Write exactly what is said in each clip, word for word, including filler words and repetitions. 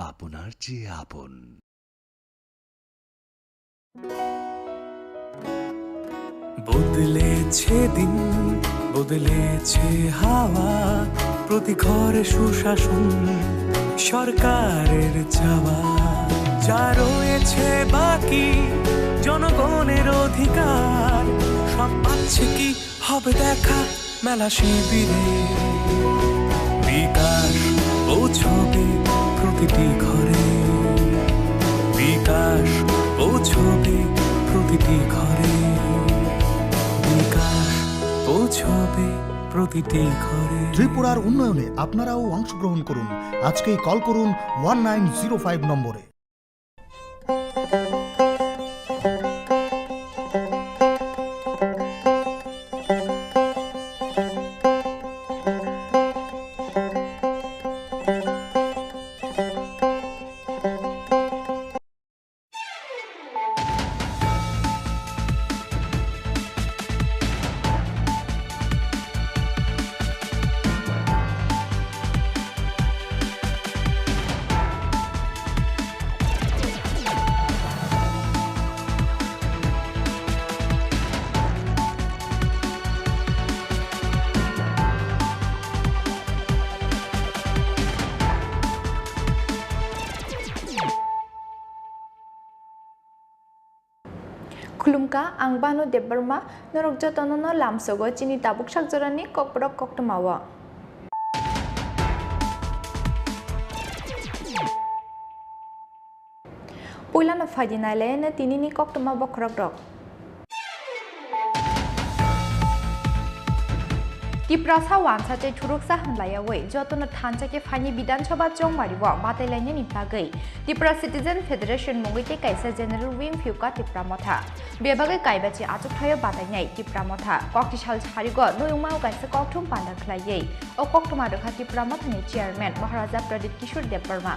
আপনার চেয়ে আপন। বদলেছে দিন, বদলেছে হাওয়া, প্রতি ঘরে সুশাসন সরকারের চাওয়া। যা রয়েছে বাকি জনগণের অধিকার, সব পাচ্ছে কি হবে দেখা মেলা শিবিরে। বিকাশ পৌঁছবে প্রতিটি ঘরে, বিকাশ পৌঁছবে প্রতিটি ঘরে, বিকাশ পৌঁছবে প্রতিটি ঘরে। ত্রিপুরার উন্নয়নে আপনারাও অংশগ্রহণ করুন। আজকেই কল করুন ওয়ান নাইন জিরো ফাইভ নম্বরে। Khulumkha, ang Banu Debbarma, norok jotono no lamsogo chini tabuk sakjorani kokborok koktwmao. Puilano phaidi nailaino tinini koktwma bokhorokrok. Tiprasa wansa tei thuruksa hwnlaiyawi jotono thansa khe phaini Bidhan Sabha chongmario batailainani bagwi Tipra Citizen Federation mungwi tei kaisa General Wing phiuka Tipra Motha. Bebagwi kaibachi achukthai-o batainai Tipra Motha. Kokti sal sarigo Noyungmao kaisa kokthum panda khlaiwi o koktwma rwkha Tipra Mothani Chairman Maharaja Pradyut Kishore Debbarma.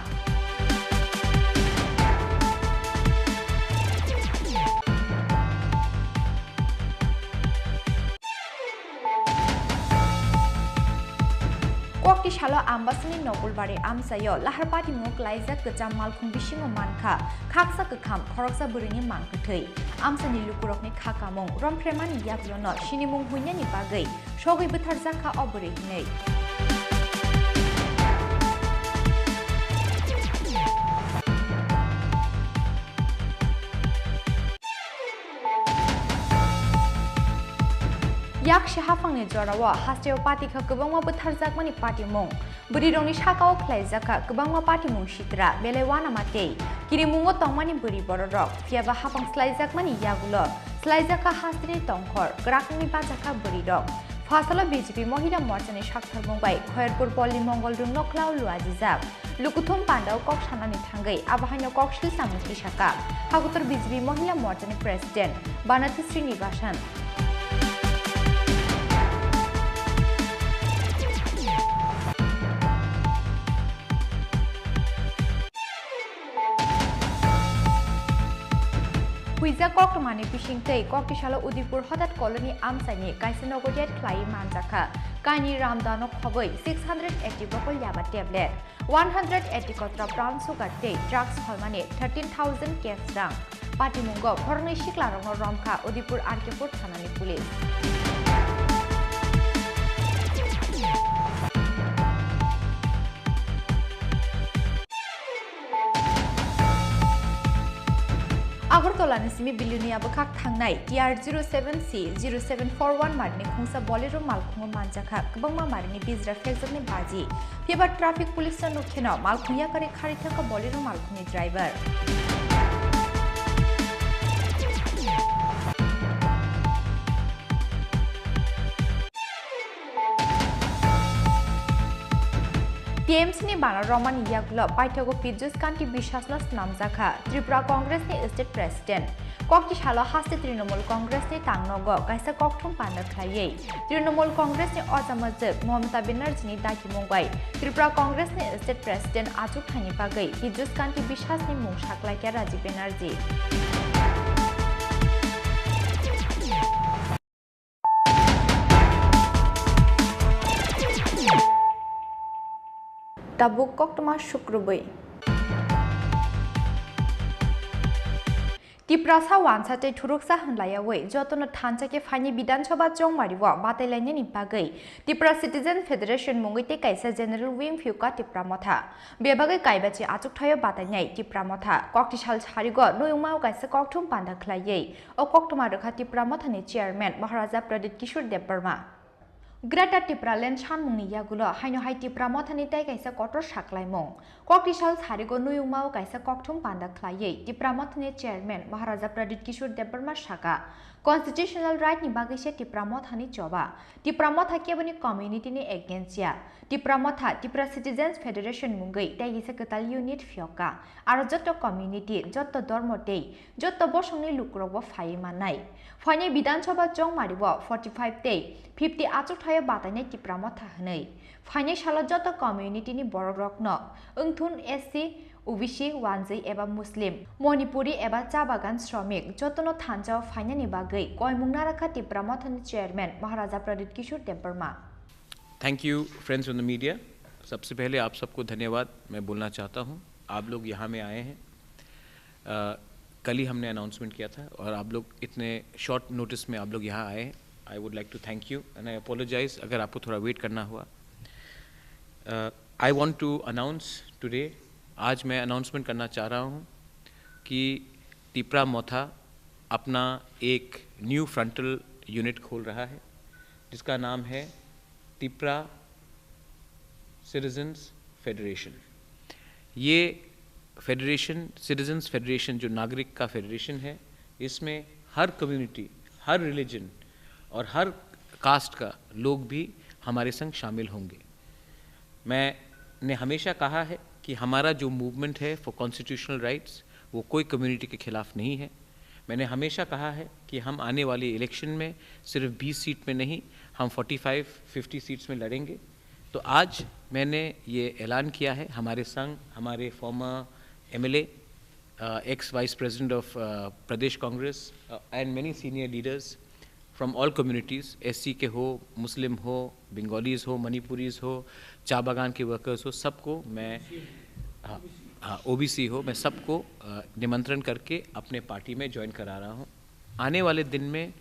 Kokti salo Ambasani Nokulbari amchaio lahar patimung klaijak kwcham malkhung bisingo mankha khaksa kwkham khoroksa bwrwini mang kwthwi. Amsani lukurokni kha kamung romphrenmani yagulono sinimung huinani bagwi sogwi bwtharjak kha o bwrwi hinwi. Yakse haphangni jorao hasteo patikha kwbangma bwtharjakmani patimung. Bwrwirokni sakao khlaijakha kwbangma patimung sitra, belai uanama tei kirimungo tongmani bwrwi bororok. Phiyaba haphang slaijakmani yagulo slaijakha hasteni tongkhor, kwrakni bachakha bwrwirok. Phasalo B J P Mohila Morchani saktharmung bai Khoyerpur Polni Mongol Rungno khlao luajijak. Lukuthum pandao kok sanani thangwi abo haino kok sil samung tisaka. Hakotor B J P Mohila Morchani President Banati Srinivasan. Huijak koktwmani bisingtwi kokti salo Udaipur Hodat Colony amchaini kaisa nogo raid khlaiwi manjakha kaini ramdano khobwi six hundred eighty bokol yaba tablet, one hundred eighty kotra brown sugar tei drugs phalmani thirteen thousand cash rang. Patimungo khoroknwi siklarokno romkha Udaipur R K Pur thanani police. Agartala ni simi Bilonia bwkhak thangnai T R zero seven C zero seven four one marni khungsa Bolero malkhungo manjakha kwbangma marini bijra phekjaknai baji. Phiba traffic police no nukheno malkhung yakarwi kharwi thangkha Bolero malkhungni driver. T M C ni bana romani yagulo paithago Piyush Kanti Biswas no swnamjakha Tripura Congress ni State President. Kokti salo haste Trinamool Congress ni tangnogo kaisa kokthum panda khlaiwi Trinamool Congress ni oja majwk Mamata Banerjee ni dakimung bai Tripura Congress ni State President achuk thani bagwi Piyush Kanti Biswas ni mung saklaikha Rajib Banerjee. Tabuk koktwma sukrubwi. Tiprasa wansa tei thuruksa hwnlayawi jotono thansa khe phaini Bidhan Sabha chongmario batailainani bagwi Tipra Citizen Federation mungwi tei kaisa general wing phiyokha Tipra Motha. Bebagwi kaibachi achukthai-o batainai Tipra Motha. Kokti sal sarigo nuyungmao kaisa kokthum panda khlaiwi o koktwma rwkha Tipra Mothani chairman Maharaja Pradyut Kishore Debbarma. Greater Tipraland sanmungni yagulo haino hai Tipra Mothani tei kaisa kotor saklaimung. Kokti sal sarigo nuyungmao kaisa kokthum panda khlaiwi Tipra Mothani chairman Maharaja Pradyut Kishore Debbarma saka, constitutional right ni bagwi se Tipra Mothani choba. Tipra Motha keboni community ni against ya. Tipra Motha Tipra Citizens Federation mungwi tei kaisa kwtal unit phiyokha. Aro jotto community, jotto dormo tei jotto bosongni lukurokbo phaiwi mannai. Phainai Bidhan Sabha chongmario forty five tei fifty achukthai-o batainai Tipra Motha hwnwi. Phainai salo jotto community ni borokrokno, wngthun S C, O B C, Wanjwi eba Muslim, Manipuri eba cha bagan shramik, jottono thansa-o phainani bagwi koimung narakha Tipra Mothani chairman Maharaja Pradyut Kishore Debbarma. Thank you, friends from the media. सबसे पहले आप सबको धन्यवाद मैं बोलना चाहता हूँ। आप लोग यहाँ में आए हैं। अ, कल ही हमने अनाउंसमेंट किया था और आप लोग इतने शॉर्ट नोटिस में आप लोग यहाँ आए हैं। I would like to thank you and I apologize अगर आपको थोड़ा वेट करना हुआ। I want to announce today, आज मैं अनाउंसमेंट करना चाह रहा हूँ कि टिपरा मोथा अपना एक न्यू फ्रंटल यूनिट खोल रहा है, जिसका नाम है टिपरा सिटीजन्स फेडरेशन। ये फेडरेशन, सिटीजन्स फेडरेशन, जो नागरिक का फेडरेशन है, इसमें हर कम्युनिटी, हर रिलीजन और हर कास्ट का लोग भी हमारे संग शामिल होंगे। मैंने हमेशा कहा है कि हमारा जो मूवमेंट है फॉर कॉन्स्टिट्यूशनल राइट्स, वो कोई कम्युनिटी के खिलाफ नहीं है। मैंने हमेशा कहा है कि हम आने वाली इलेक्शन में सिर्फ बीस सीट में नहीं, हम फ़ोर्टी फ़ाइव फ़िफ़्टी सीट्स में लड़ेंगे। तो आज मैंने ये ऐलान किया है, हमारे संग हमारे former M L A, uh, ex Vice President of, uh, Pradesh Congress, uh, and many senior leaders from all communities, S C के हो, मुस्लिम हो, बंगालीज हो, मणिपुरीज हो, चा बागान के वर्कर्स हो, सबको मैं, हाँ, हाँ, O B C हो, मैं सबको, अ, निमंत्रण करके अपने पार्टी में ज्वाइन करा रहा हूँ। आने वाले दिन में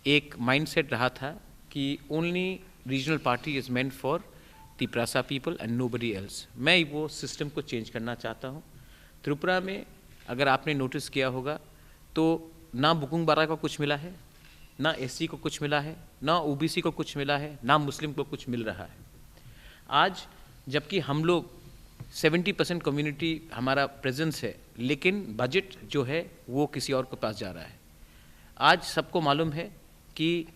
एक माइंडसेट रहा था कि only regional party is meant for Tiprasa people and nobody else। मैं वो सिस्टम को चेंज करना चाहता हूँ। त्रिपुरा में अगर आपने नोटिस किया होगा तो ना बुकुंग बारा को कुछ मिला है, ना S C को कुछ मिला है, ना O B C को कुछ मिला है, ना मुस्लिम को कुछ मिल रहा है। आज जबकि हम लोग सेवेंटी परसेंट कम्युनिटी हमारा प्रेजेंस है, लेकिन बजट जो है वो किसी और के पास जा रहा है। आज सबको मालूम है कि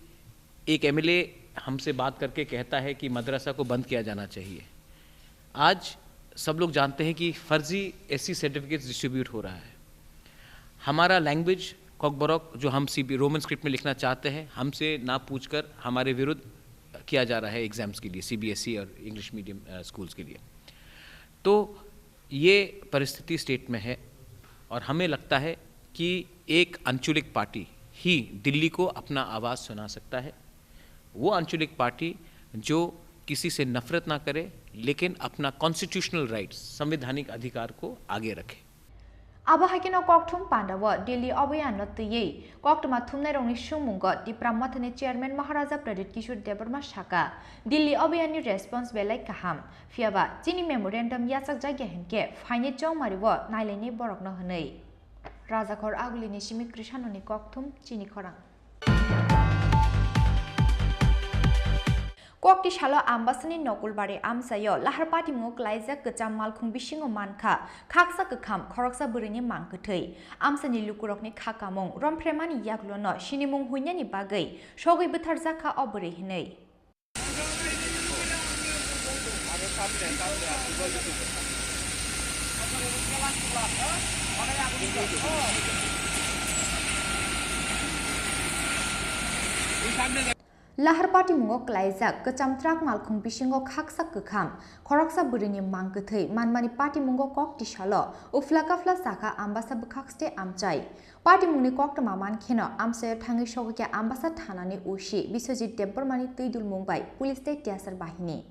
एक M L A हमसे बात करके कहता है कि मदरसा को बंद किया जाना चाहिए। आज सब लोग जानते हैं कि फर्जी S C सर्टिफिकेट्स डिस्ट्रीब्यूट हो रहा है। हमारा लैंग्वेज कॉकबरक जो हम C B, रोमन स्क्रिप्ट में लिखना चाहते हैं, हमसे ना पूछकर हमारे विरुद्ध किया जा रहा है एग्जाम्स के लिए, C B S E और इंग्लिश मीडियम, अ, स्कूल्स के लिए। तो ये परिस्थिति स्टेट में है और हमें लगता है कि एक आंचलिक पार्टी ही दिल्ली को अपना आवाज़ सुना सकता है। वो आंचलिक पार्टी जो किसी से नफरत ना करे, लेकिन अपना कॉन्स्टिट्यूशनल राइट्स, संवैधानिक अधिकार को आगे रखे। Abo hai kheno kokthum pandao Delhi oboyanno twiwi koktwma thumnairokni swngmungo Tipra Mothani chairman Maharaja Pradyut Kishore Debbarma saka, Delhi oboyanni response belai kaham, phiyaba chini memorandum yachakjakya hinkhe phainai chongmario nailainai borokno hwnwi. Rajakhor Agulini simi Krishanoni kokthum chini khorang. Kokti salo Ambasani Nokulbari amchaio lahar patimungo klaijak kwcham malkhung bisingo mankha khaksa kwkham khoroksa bwrwini mang kwthwi. Amchaini lukurokni kha kamung romphreimani yagulono sinimung huinani bagwi sogwi bwtharjakha o bwrwi hinwi. Lahar patimungo klaijak kwcham truck malkhung bisingo khaksa kwkham, khoroksa bwrwini mang kwthwi manmani patimungo kokti salo uphla kaphla sakha Ambasa bwkhakste amchai. Patimungni koktwma mankheno amchaio thangwi sogwikha Ambasa thanani O C Biswajit Debbarmani twidulmung bai police tei T S R bahini.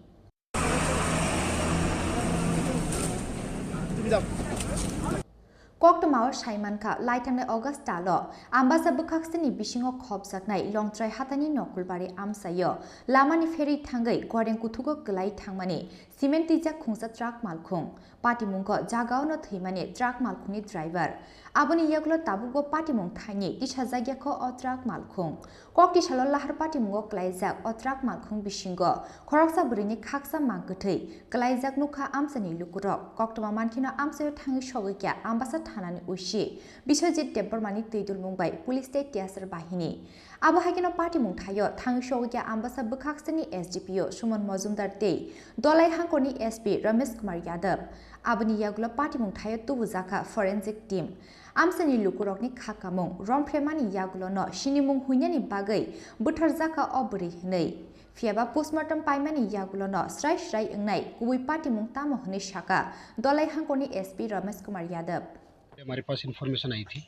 Koktwmao saimankha, laithangni August talo Ambasa bwkhaksini bisingo khopjaknai Longtrai hatani Nokulbari amchaio lamani pherwi thangwi goreng kuthugo kwlai thangmani cement twijak khungsa truck malkhung. Patimungo jagaono thwimani truck malkhungni driver. Aboni yagulo tabukbo patimung thaini tisajakya kho o truck malkhung. Koktisalo lahar patimungo kwlaijak o truck malkhung bisingo khoroksa bwrwini khaksa mang kwthwi kwlaijak nukha amchaini lukurok. Koktwma mankheno amchaio thangwi sogwi kha Ambasa thanani O C Biswajit Debbarmani twidulmung bai police tei T S R bahini. Abo hai kheno patimung thaio thangwi sogwi kha Ambasa bwkhaksini S D P O Suman Mojumdar tei Dolai hangkorni S P Ramesh Kumar Yadav. Aboni yagulo patimung thaio tubujakha forensic team. Amchaini lukurokni kha kamung romphlemani yagulono sinimung huinani bagwi butharjakha o bwrwi hwnwi. Phiyaba postmortem paimani yagulono srai srai wngnai kubui patimung tamo hwnwi sakha Dolai hangkorni S P Ramesh Kumar Yadav. हमारे पास इन्फॉर्मेशन आई थी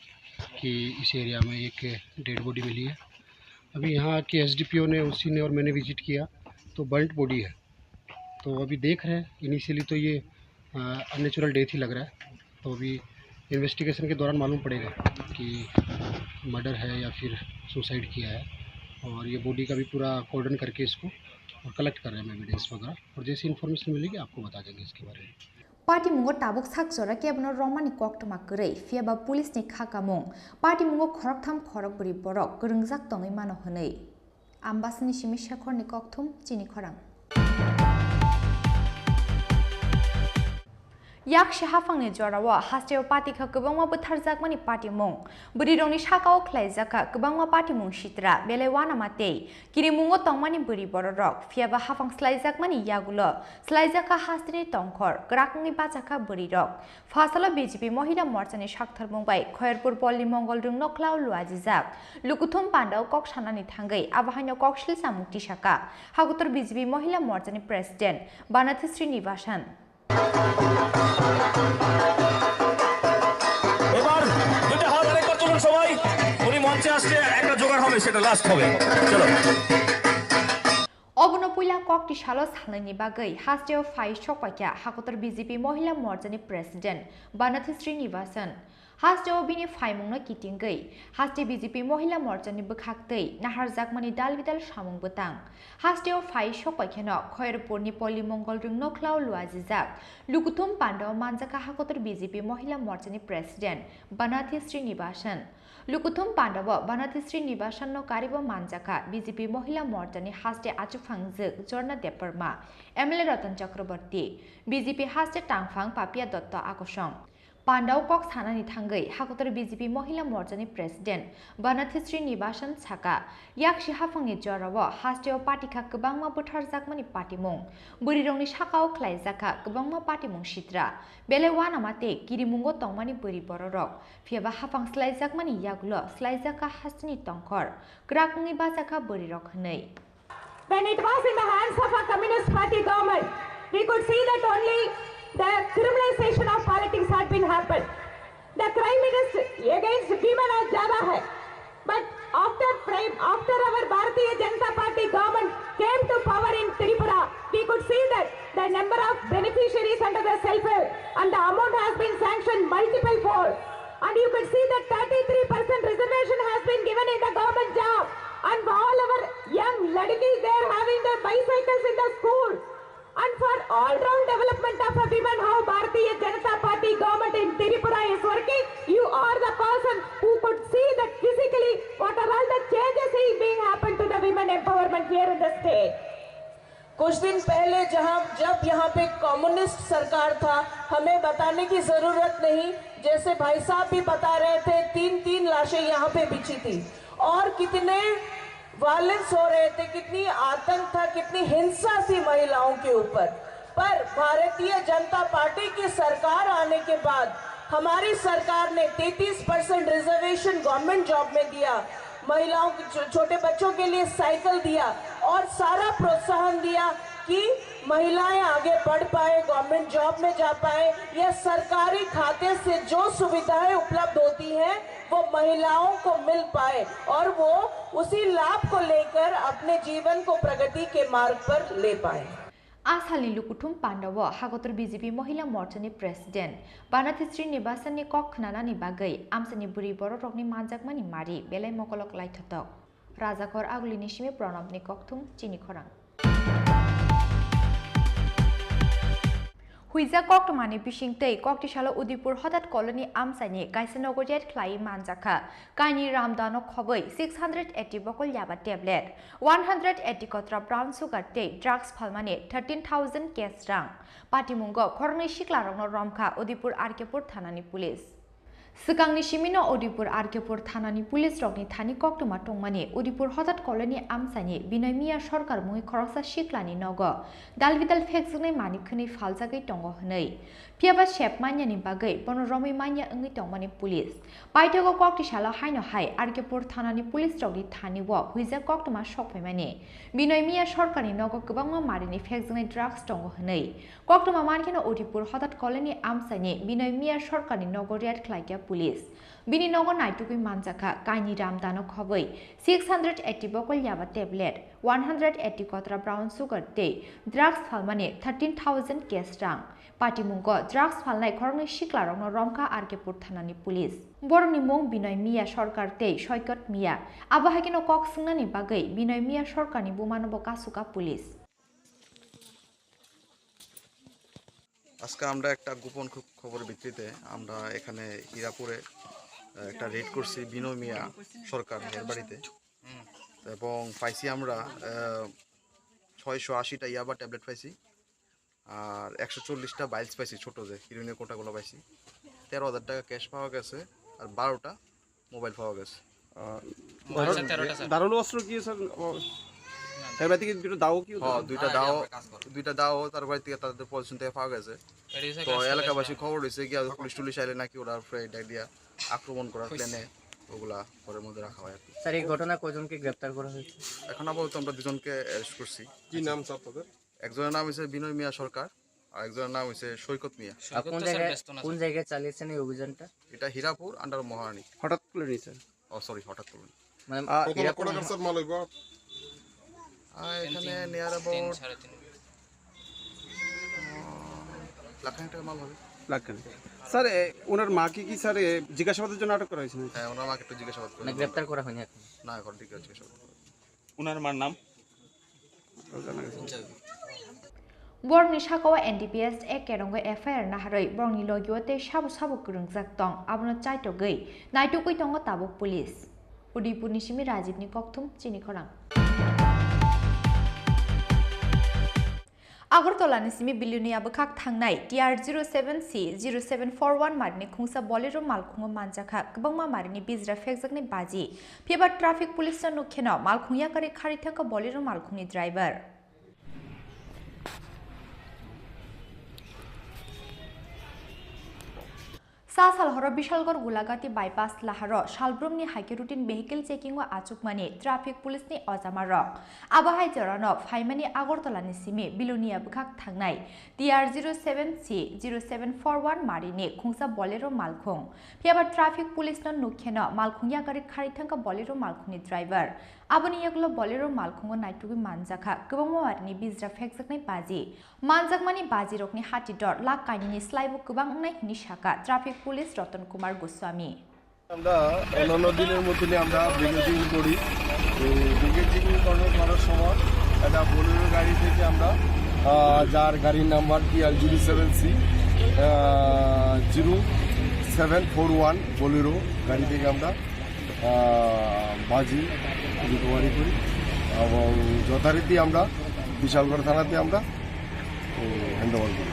कि इस एरिया में एक dead body मिली है। अभी यहाँ के एसडीपीओ ने, उसी ने और मैंने विजिट किया, तो बर्न्ड बॉडी है। तो अभी देख रहे हैं, इनिशियली तो ये अननेचुरल डेथ ही लग रहा है। तो अभी इन्वेस्टिगेशन के दौरान मालूम पड़ेगा कि मर्डर है या फिर सुसाइड किया है। और ये बॉडी का भी पूरा कॉर्डन करके इसको और कलेक्ट कर रहे हैं हम एविडेंस वगैरह, और जैसे इन्फॉर्मेशन मिलेगी आपको बता देंगे इसके बारे में। Patimungo tabuk sak jora kebono romani koktwma kwrwi, phiyaba police ni kha kamung patimungo khoroktham khorokbwrwi borok kwrwngjak tongwi mano hwnwi. Ambasani simi Shekhorni kokthum chini khorang. Yaksi haphangni jorao hasteo patikha kwbangma bwtharjakmani patimung, bwrwirokni sakao khlaijakha kwbangma patimung sitra, belai uanama tei kirimungo tongmani bwrwi bororok, phiyaba haphang slaijakmani yagulo slaijakha hasteni tongkhor, kwrak wngwi bachakha bwrwirok. Phasalo B J P Mohila Morchani sakthormung bai Khairpur Polni Mongol Rwng Nokhlao luajijak lukuthum pandao kok sanani thangwi abo haino koksil samung tisaka Hakutor B J P Mohila Morchani President Banathi Srinivasan. এবার দুটো হাত আরেকবার তুলুন সবাই। উনি মঞ্চে আসছে, একটা জোগাড় হবে, সেটা লাস্ট হবে। চলো। Obono puila kokti salo salnaini bagwi hasteo phai sokpaikha Hakotor B J P Mohila Morchani President Banathi Srinivasan. Hasteo bini phaimungno kitingwi haste B J P Mohila Morchani bwkhak twi naharjakmani dal bidal samung bwtang. Hasteo phai sokpaikheno Khairpurni Polni Mongol Rwng Nokhlao luajijak lukuthum pandao manjakha Hakotor B J P Mohila Morchani President Banathi Srinivasan. Lukuthum pandao Banathi Srinivasanno karibo manjakha B J P Mohila Morchani haste achukphangjwk Jorna Debbarma, M L A Ratan Chakraborty, B J P haste tangphang Papia Dotto Akosong. Pandao kok sanani thangwi Hakotor B J P Mohila Morchani President Banathi Srinivasan saka, yaksi haphangni jorao hasteo patikha kwbangma bwtharjakmani patimung, bwrwirokni sakao khlaijakha kwbangma patimung sitra, belai uanama tei kirimungo tongmani bwrwi bororok. Phiyaba haphang slaijakmani yagulo slaijakha hasteni tongkhor, kwrak wngwi bachakha bwrwirok hwnwi. When it was in the hands of a Communist Party government, we could see that only the criminalization of politics had been happened. The crime against, against women are zyada hai. But after prime, after our Bharatiya Janata Party government came to power in Tripura, we could see that the number of beneficiaries under the self-help and the amount has been sanctioned multiple fold. And you could see that thirty-three percent reservation has been given in the government job. And all our young ladkis, they are having their bicycles in the school. And for all-round development of a women, how Bharatiya Janata Party government in Tripura is working, you are the person who could see that physically what are all the changes is being happened to the women empowerment here in the state. कुछ दिन पहले जहां, जब यहाँ पे कम्युनिस्ट सरकार था, हमें बताने की जरूरत नहीं, जैसे भाई साहब भी बता रहे थे, तीन तीन लाशें यहाँ पे बिछी थी और कितने वायलेंस हो रहे थे, कितनी आतंक था, कितनी हिंसा थी महिलाओं के ऊपर। पर भारतीय जनता पार्टी की सरकार आने के बाद हमारी सरकार ने तैंतीस परसेंट रिजर्वेशन गवर्नमेंट जॉब में दिया, महिलाओं के छो-, छोटे बच्चों के लिए साइकिल दिया और सारा प्रोत्साहन दिया कि महिलाएं आगे बढ़ पाए, गवर्नमेंट जॉब में जा पाए या सरकारी खाते से जो सुविधाएं उपलब्ध होती हैं, वो महिलाओं को मिल पाए और वो उसी लाभ को लेकर अपने जीवन को प्रगति के मार्ग पर ले पाए। A salni lukuthum pandao Hakotor B J P Mohila Morchani President Banathi Srinivasanni kok khnanani bagwi amchaini bwrwi bororokni manjakmani mari belai mokolok laithotok. Rajakhor Agulini simi Pranabni kokthum chini khorang. Huijak koktwmani bisingtwi koktisalo Udaipur Hodat Colony amchaini kaisa nogo raid khlaiwi manjakha. Kaini ramdano khobwi six hundred eighty bokol yaba tablet, one hundred eighty kotra brown sugar tei drugs phalmani thirteen thousand cash rang. Patimungo khoroknwi siklarokno romkha Udaipur R K pur thanani police. Swkangni simino Udaipur R K pur thanani police rokni thani koktwma tongmani Udaipur Hodat Colony amchaini Binoy Miya Sarkar mungwi khoroksa siklani nogo dalbidal phekjaknai manwi khwnwi phaljagwi tongo hwnwi. Phiyaba sep manyani bagwi bono romwi manya wngwi tongmani police. Paithago koktisalo haino hai R K pur thanani police rokni thani o huijak koktwma sokphaimani. Binoy Miya Sarkarni nogo kwbangma marini phekjaknai drugs tongo hwnwi. Koktwma mankheno Udaipur Hodat Colony amchaini Binoy Miya Sarkarni nogo raid khlaikha police. Bini nogo naitugwi manjakha kaini ramdano khobwi six hundred eighty bokol yaba tablet, one hundred eighty kotra brown sugar tei drugs phalmani thirteen thousand cash rang. Patimungo drugs phalnai khoroknwi siklarokno romkha R K pur thanani police. Borokni mung Binoy Miya Sarkar tei Soikot Miya. Abo haikeno kok swngnani bagwi Binoy Miya Sarkarni bumano bo kasuka police. আজকে আমরা একটা গোপন খু-, খবরের ভিত্তিতে আমরা এখানে হীরাপুরে, আহ, একটা রেড করছি বিনয় মিয়া সরকার এর বাড়িতে। এবং পাইছি আমরা, আহ, ছয়শো আশিটা ইয়াবা ট্যাবলেট পাইছি, আর একশো চল্লিশটা বাইলস পাইছি, ছোট যে হিরোইনের কোটাগুলো পাইছি, তেরো হাজার টাকা ক্যাশ পাওয়া গেছে, আর বারোটা মোবাইল পাওয়া গেছে। আহ, মোবাইল ধারালো, স্যার, তেরোটা, স্যার। ধারালো অস্ত্র কি, স্যার? ও, না, না। এর বাড়ি থেকে দুটো দাও কি? হ্যাঁ, দুইটা দাও, দুইটা দাও তার বাড়ি থেকে, তাদের পজিশন থেকে পাওয়া গেছে। এটা হচ্ছে তো ক্যাশ, এলাকাবাসী ক্যাশ। খবর হয়েছে গিয়া পুলিশ টুলিশ আইলে নাকি ওরা ফ্রে-, এটা দিয়া আক্রমণ করার প্ল্যানে ওগুলা ঘরের মধ্যে রাখা হয় আর কি। স্যার, এই ঘটনা কয়জনকে গ্রেপ্তার করা হয়েছে? এখন আপাতত আমরা দুজনকে অ্যারেস্ট করছি। কি নাম স্যার তাদের? একজনের নাম হচ্ছে বিনয় মিয়া সরকার, আর একজনের নাম হচ্ছে সৈকত মিয়া। সৈকত কোন তো স্যার জায়গায়, ব্যস্ত না কোন স্যার। জায়গায় চালিয়েছেন এই অভিযানটা? এটা হীরাপুর আন্ডার মহারানী। হঠাৎ করে নিয়েছেন? ও, সরি, হঠাৎ করে। মানে আহ, কত লক্ষ টাকার স্যার মাল হইব? আহ, এখানে নিয়ার তিন, অ্যাবাউট সাড়ে তিন। লাখ খানেক টাকার মাল হবে। লাখ খানেক। স্যার, এ, ওনার মাকে কি স্যার, এ, জিজ্ঞাসাবাদের জন্য আটক করা হয়েছে নাকি? হ্যাঁ, ওনার মাকে একটু জিজ্ঞাসাবাদ করে মানে নিলাম। গ্রেপ্তার করা হয়নি এখন? না, এখন ঠিক আছে, জিজ্ঞাসাবাদ করা হয়নি। ওনার মার নাম? Borokni sakao N D P S A kerongo F I R naharwi borokni logio tei sabo sabo kwrwngjak tong, abono chaitogwi naitugwi tongo tabuk police. Udaipurni simi Rajibni kokthum chini khorang. Agartala ni simi Bilonia bwkhak thangnai T R zero seven C zero seven four one marini khungsa Bolero malkhungo manjakha kwbangma marini bijra phekjaknai baji. Phiya ba traffic police no nuk kheno malkhung yakarwi kharwi thangkha Bolero malkhungni driver. Sa sal horo Bishalgarh Gulagati bypass laharo salbrumni hai khe routine vehicle checking o achukmani traffic police ni ojamarok. Abo hai jorano phaimani Agartala ni simi Bilonia bwkhak thangnai T R zero seven C zero seven four one marini khungsa Bolero malkhung. Phiya ba traffic police no nuk kheno malkhung yakarwi kharwi thangkha Bolero malkhungni driver. Aboni yagulo Bolero malkhungo naitugwi manjakha kwbangma marini bijra phekjaknai baji. Manjakmani bajirokni hati dor lakh kainwini slaibo kwbang wngnai hwnwi sakha traffic police Ratan Kumar Goswami. আমরা অন্যান্য দিনের মতনই আমরা ব্রিগেডিং করি। এই ব্রিগেডিং করার, করার সময় একটা বোলেরো গাড়ি থেকে আমরা, আহ, যার গাড়ির number T R zero seven C zero seven four one Bolero গাড়ি থেকে আমরা, আহ, বাজি রিকভারি করি এবং যথারীতি আমরা বিশালগড় থানাতে আমরা, উম, হ্যান্ড ওভার করি।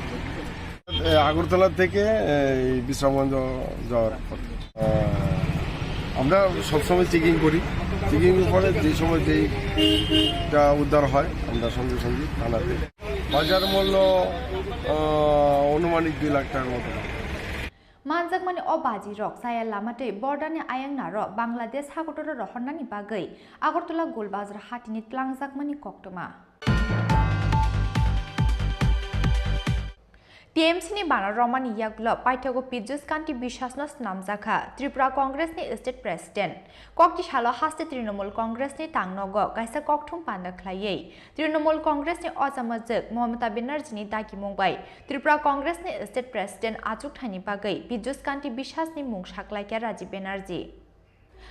এ, আগরতলা থেকে, এ, এই বিশ্রামগঞ্জ যাওয়ার পথে। আহ, আমরা সবসময় চেকিং করি। চেকিং এর পরে যে সময় যেইটা উদ্ধার হয়, আমরা সঙ্গে সঙ্গে থানাতে। বাজার মূল্য, আহ, আনুমানিক দুই লাখ টাকার মতো। Manjakmani o bajirok chaya lama tei border ni ayang naro Bangladesh hakotoro rohornani bagwi Agartala Golbazar hatini tlangjakmani koktwma. T M C ni bana romani yagulo paithago Piyush Kanti Biswas no swnamjakha Tripura Congress ni State President. Kokti salo haste Trinamool Congress ni tangnogo kaisa kokthum panda khlaiwi Trinamool Congress ni ojamajwk Mamata Banerjee ni dagimung bai Tripura Congress ni State President achukthani bagwi Piyush Kanti Biswas ni mung saklaikha Rajiv Banerjee.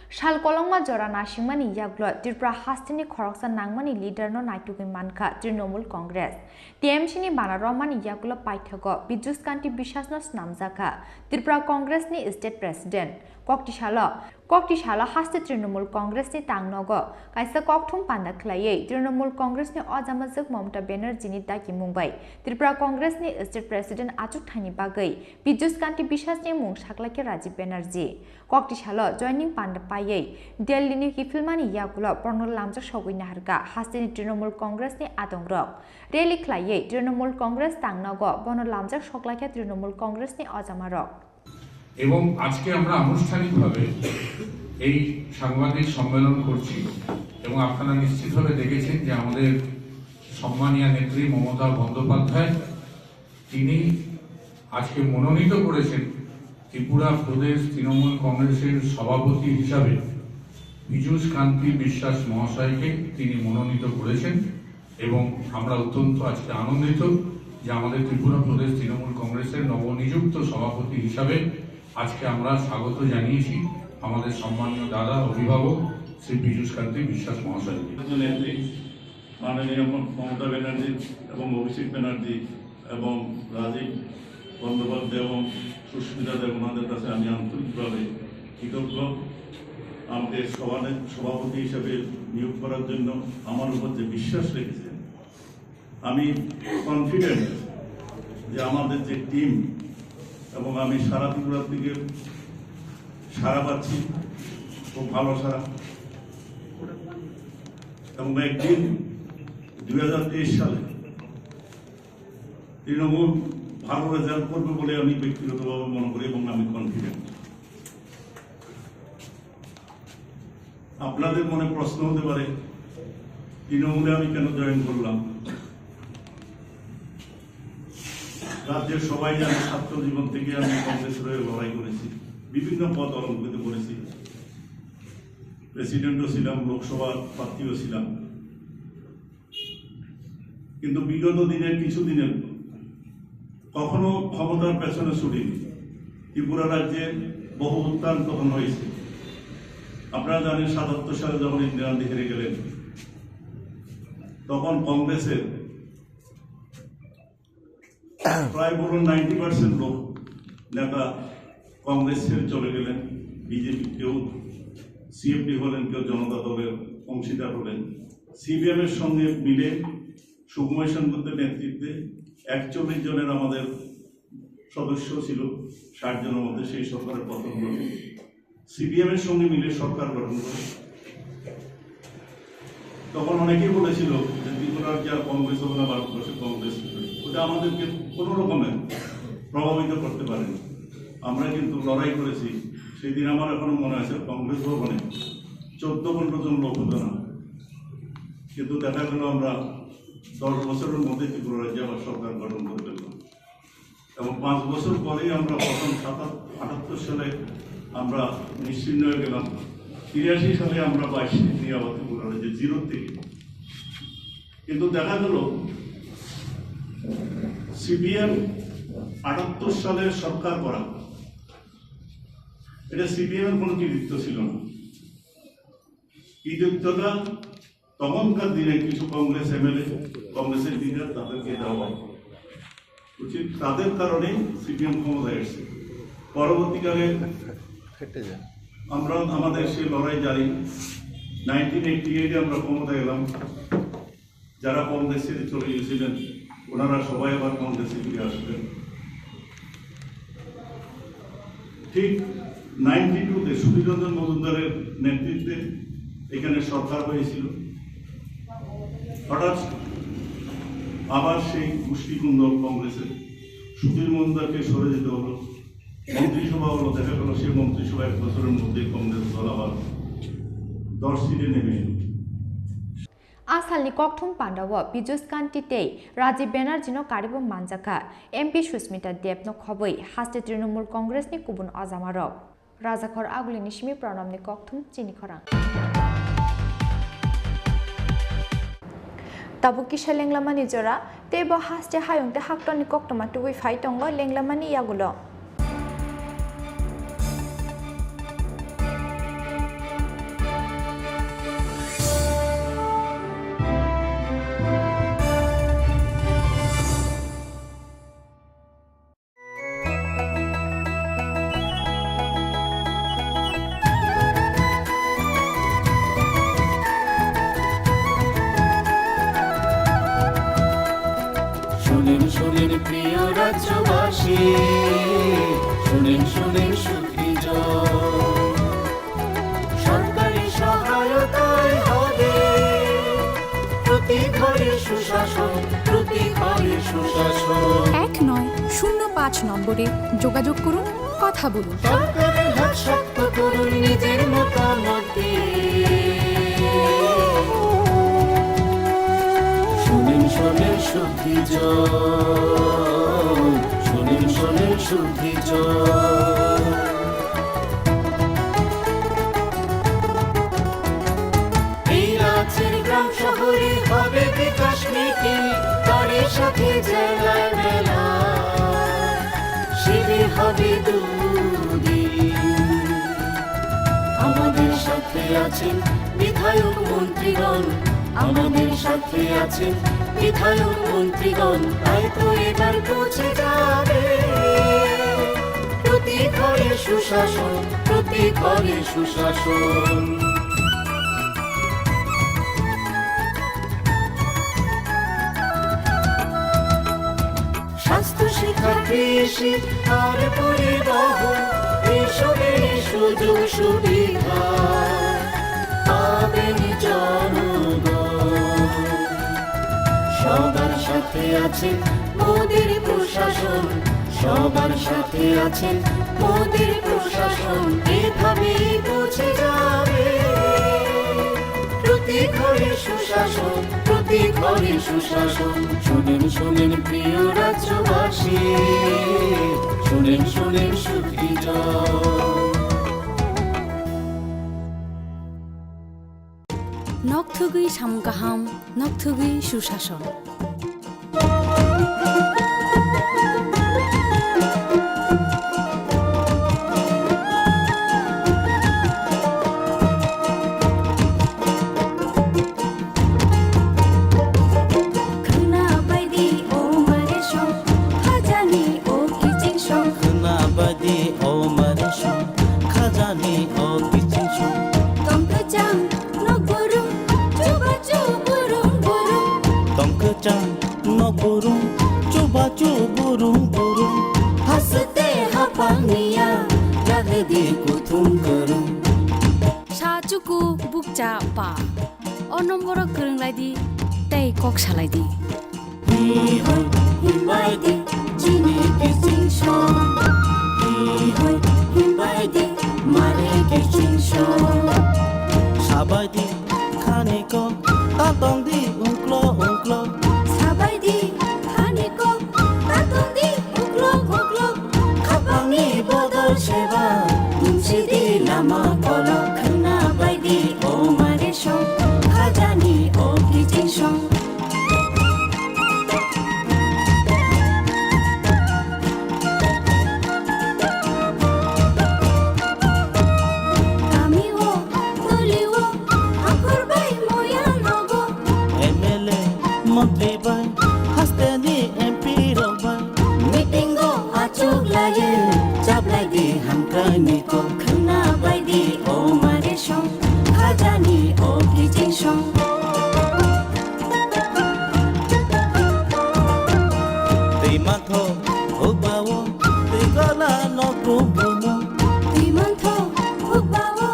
Sal kolokma jora nasingmani yagulo Tripura hasteni khoroksa nangmani leader no naitugwi mankha Trinamool Congress. T M C ni bana romani yagulo paithago Piyush Kanti Biswas no swnamjakha Tripura Congress ni State President. Kokti salo, kokti salo haste Trinamool Congress ni tangnogo kaisa kokthum panda khlaiwi Trinamool Congress ni ojamajwk Mamata Banerjee ni dagimung bai Tripura Congress ni State President achukthani bagwi Piyush Kanti Biswas ni mung saklaikha Rajiv Banerjee. Kokti salo joining panda paiwi Delhi ni kiphilmani yagulo bono lamjak sogwi naharkha hasteni Trinamool Congress ni adongrok. Rally khlaiwi Trinamool Congress tangnogo bono lamjak soklaikha Trinamool Congress ni ojamarok. এবং আজকে আমরা আনুষ্ঠানিকভাবে এই সাংবাদিক সম্মেলন করছি এবং আপনারা নিশ্চিতভাবে দেখেছেন যে আমাদের সম্মানীয় নেত্রী মমতা বন্দ্যোপাধ্যায়, তিনি আজকে মনোনীত করেছেন ত্রিপুরা প্রদেশ তৃণমূল কংগ্রেসের সভাপতি হিসাবে পীযূষ কান্তি বিশ্বাস মহাশয়কে তিনি মনোনীত করেছেন। এবং আমরা অত্যন্ত আজকে আনন্দিত যে আমাদের ত্রিপুরা প্রদেশ তৃণমূল কংগ্রেসের নবনিযুক্ত সভাপতি হিসাবে আজকে আমরা স্বাগত জানিয়েছি আমাদের সম্মানীয় দাদা অভিভাবক শ্রী পীযূষ কান্তি বিশ্বাস মহাশয়কে। নেত্রী মাননীয় মমতা ব্যানার্জি এবং অভিষেক ব্যানার্জি এবং রাজীব বন্দ্যোপাধ্যায় এবং সুস্মিতা দেব, ওনাদের কাছে আমি আন্তরিকভাবে কৃতজ্ঞ। আমাকে সভানে-, সভাপতি হিসেবে নিয়োগ করার জন্য আমার উপর যে বিশ্বাস রেখেছেন, আমি কনফিডেন্ট যে আমাদের যে টিম এবং আমি সারা ত্রিপুরা থেকে সাড়া পাচ্ছি, খুব ভালো সাড়া। এবং একদিন দুই হাজার তেইশ সালে তৃণমূল ভালো রেজাল্ট করবে বলে আমি ব্যক্তিগতভাবে মনে করি এবং আমি কনফিডেন্ট। আপনাদের মনে প্রশ্ন হতে পারে, তৃণমূলে আমি কেন জয়েন করলাম? রাজ্যের সবাই জানে, ছাত্র জীবন থেকে আমি কংগ্রেসের হয়ে লড়াই করেছি, বিভিন্ন পদ অলঙ্কৃত করেছি, প্রেসিডেন্টও ছিলাম, লোকসভার প্রার্থীও ছিলাম। কিন্তু বিগত দিনের কিছু দিনের কখনো ক্ষমতার পেছনে ছুটিনি। ত্রিপুরা রাজ্যে বহু উত্থান পতন হয়েছে। আপনারা জানেন, সাতাত্তর সালে যখন ইন্দিরা গান্ধী হেরে গেলেন, তখন কংগ্রেসের প্রায় বলুন নাইনটি পার্সেন্ট লোক, নেতা কংগ্রেস ছেড়ে চলে গেলেন, বিজেপি, কেউ সিএফটি হলেন, কেউ জনতা দলের অংশীদার হলেন। সিপিএম এর সঙ্গে মিলে সুকুমার সেনগুপ্তের নেতৃত্বে একচল্লিশ জনের আমাদের সদস্য ছিল, ষাট জনের মধ্যে সেই সরকারের পতন ঘটে। সিপিএম এর সঙ্গে মিলে সরকার গঠন করে। তখন অনেকেই বলেছিল যে ত্রিপুরার যা কংগ্রেস হবে না, ভারতবর্ষে কংগ্রেস হবে। ওটা আমাদেরকে কোনো রকমে প্রভাবিত করতে পারেনি। আমরা কিন্তু লড়াই করেছি। সেদিন আমার এখনো মনে আছে, কংগ্রেস ভবনে চোদ্দ পনেরো জন লোক হতো না, কিন্তু দেখা গেল আমরা দশ বছরের মধ্যে ত্রিপুরা রাজ্যে আবার সরকার গঠন করে ফেললাম। এবং পাঁচ বছর পরেই আমরা প্রথম সাতাত-, আটাত্তর সালে আমরা নিশ্চিহ্ন হয়ে গেলাম। তিরাশি সালে আমরা বাইশ সিট নিয়ে আবার ত্রিপুরা রাজ্যে জিরো থেকে। কিন্তু দেখা গেল সিপিএম আটাত্তর সালে সরকার করা, এটা সিপিএম এর কোনো কৃতিত্ব ছিল না। কৃতিত্বটা তখনকার দিনে কিছু কংগ্রেস এমএলএ, কংগ্রেসের লিডার, তাদেরকে দেওয়া হয়। উচিত, তাদের কারণেই সিপিএম ক্ষমতায় এসেছে। পরবর্তীকালে আমরা আমাদের সেই লড়াই জারি। নাইনটিন এইটি এইটে আমরা ক্ষমতায় এলাম। যারা কংগ্রেস ছেড়ে চলে গেছিলেন, ওনারা সবাই আবার কংগ্রেসে ফিরে আসলেন। ঠিক নাইনটি টুতে সুধীর রঞ্জন মজুমদারের নেতৃত্বে এখানে সরকার হয়েছিল। হঠাৎ আবার সেই গোষ্ঠীকুন্দল কংগ্রেসের, সুধীর মজুমদারকে সরে যেতে হলো, মন্ত্রিসভা হলো, দেখা গেল সেই মন্ত্রিসভা এক বছরের মধ্যে কংগ্রেস দল আবার দশ সিটে নেমে এলো। A salni kokthum pandao Piyush Kanti tei Rajib Banerjee no karwi bo manjakha. M P Sushmita Deb no khobwi haste Trinamool Congress ni kubun ojamarok. Rajakhor Aguli ni simi Pranab ni kokthum chini khorang. Tabuk kisa lenglamani jora, tei bo haste hayung tei haktorni koktwma tubui phai tongo lenglamani yagulo. শুনেন, শুনেন প্রিয় রাজ্যবাসী, শুনেন, শুনেন সুখী জন। সরকারি সহায়তায় হবে প্রতি ঘরে সুশাসন, প্রতি ঘরে সুশাসন। এক নয় শূন্য পাঁচ নম্বরে যোগাযোগ করুন, কথা বলুন। সরকারের হাত শক্ত করুন নিজের মতামত দিয়ে। শুনেন, শুনেন সুখী জন, শুনেন, শুনেন সুখী জন। এই রাজ্যের গ্রাম শহরে হবে বিকাশ মিটিং, তারই সাথে জেলায় মেলা, শিবির হবে দুদিন। আমাদের সাথে আছেন বিধায়ক মন্ত্রীগণ, আমাদের সাথে আছেন বিধায়ক মন্ত্রীগণ, তাই তো এবার পৌঁছে যাবে প্রতি ঘরে সুশাসন, প্রতি ঘরে সুশাসন। স্বাস্থ্য, শিক্ষা, কৃষি আর পরিবহন, এইসবের সুযোগ সুবিধা পাবেন জনগণ। সবার সাথে আছেন মোদের প্রশাসন, সবার সাথে আছেন মোদের প্রশাসন। এভাবেই পৌঁছে যাবে প্রতি ঘরে সুশাসন, প্রতি ঘরে সুশাসন। শুনেন, শুনেন প্রিয় রাজ্যবাসী, শুনেন, শুনেন সুখী জন। Nokthugwi samung kaham, nokthugwi susason. Khwna baidi o mare song, khajani o kiching song. Khwna baidi o mare song, khajani o kiching song. Tong kwchang nok burum, chubachu burum burum. Tong kwchang nok burum, chubachu burum burum. Haste haphang niya, jagdi kuthum kwrwng. Sa chuku bukcha pa. O nomboro kwrwng lai di tei kok salai di. Hi hoi himbai di chini kiching song. Hi hoi himbai di mare kiching song. Sabai di khani kok, ta tong di ungklo ungklo. Sabai di khani kok, ta tong di ungklo ungklo. Khapangni bodol seba, tungsi di lama kolok. Khwna bai di o mare song, khajani o kiching song. Kami o, toli o, akhor bai moya nogo. M L A, montri bai, haste ni M P rok bai. Meeting o achuk laye, chablai di hamkrai ni kok. Khwna bai di o mare song, khajani o kiching song. Twi mantho hukbao, twi gola nok brum brumo. Twi mantho hukbao,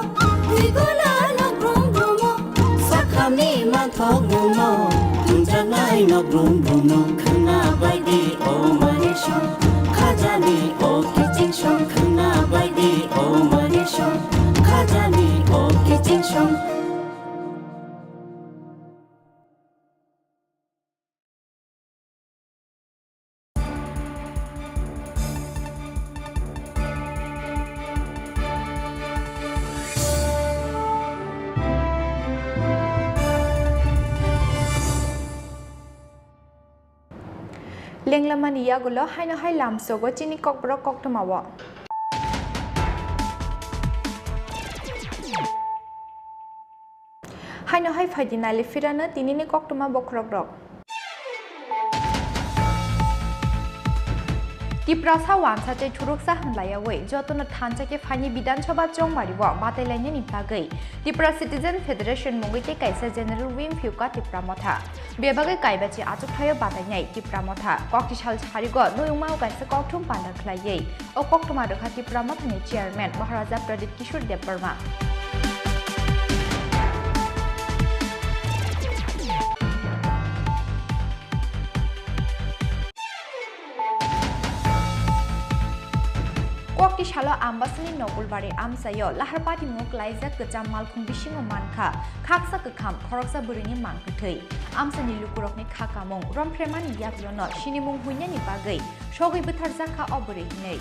twi gola nok brum brumo. Sakhamni manthok bumo, tungjaknai nok brum brumo. Khwna bai di o mare song, khajani o kiching song. Khwna bai di o mare song, khajani o kiching song. Tenglamani yagulo haino hai lamsogo chini kokborok koktwmao. Haino hai phaidi nailifirano tinini koktwma bokhorokrok. Tiprasa wansa tei thuruksa hwnlaiyawi jotono thansa khe phaini Bidhan Sabha chongmario batailainani bagwi Tipra Citizen Federation mungwi tei kaisa General Wimphyu ka Tipra Motha. Bebagwi kaibachi achukthai-o batainai Tipra Motha. Kokti sal sarigo nuyungmao kaisa kokthum panda khlaiwi o koktwma rwkha Tipra Mothani Chairman Maharaja Pradyut Kishore Debbarma. Kokti salo Ambasani Nokulbari amchaio lahar patimungo klaijak kwcham malkhung bisingo mankha khaksa kwkham khoroksa bwrwini mang kwthwi. Amchani lukurokni kha kamung romphreimani yagulono sinimung huinani bagwi sogwi bwtharjakha o bwrwi hinwi.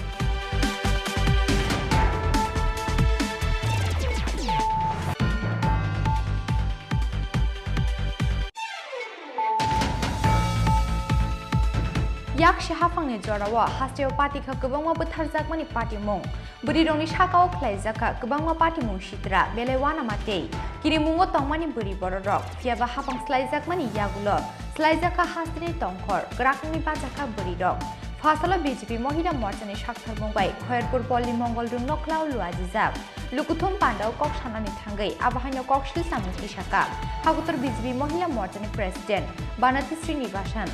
Yaksi haphangni jorao hasteo patikha kwbangma bwtharjakmani patimung. Bwrwirokni sakao khlaijakha kwbangma patimung sitra, belai uanama tei kirimungo tongmani bwrwi bororok. Phiyaba haphang slaijakmani yagulo slaijakha hasteni tongkhor, kwrakni bachakha bwrwirok. Phasalo B J P Mohila Morchani saktharmung bai Khoyerpur Polni Mongol Rung Nokhlao luajijak. Lukuthum pandao kok sanani thangwi abo haino kok silsa mungti saka Hakutor B J P Mohila Morchani President Banati Srinivasan.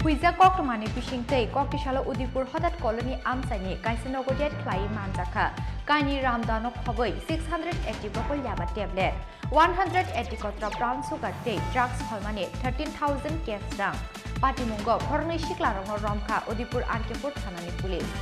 Huijak koktwmani bisingtwi kokti salo Udaipur Hodat Colony amchaini kaisa nogo raid khlaiwi manjakha kaini ramdano khobwi six hundred eighty bokol yaba tablet. One hundred eighty kotra brown sugar tei drugs phalmani thirteen thousand cash rang. Patimungo khoroknwi siklarokno romkha Udaipur R K Pur thanani police.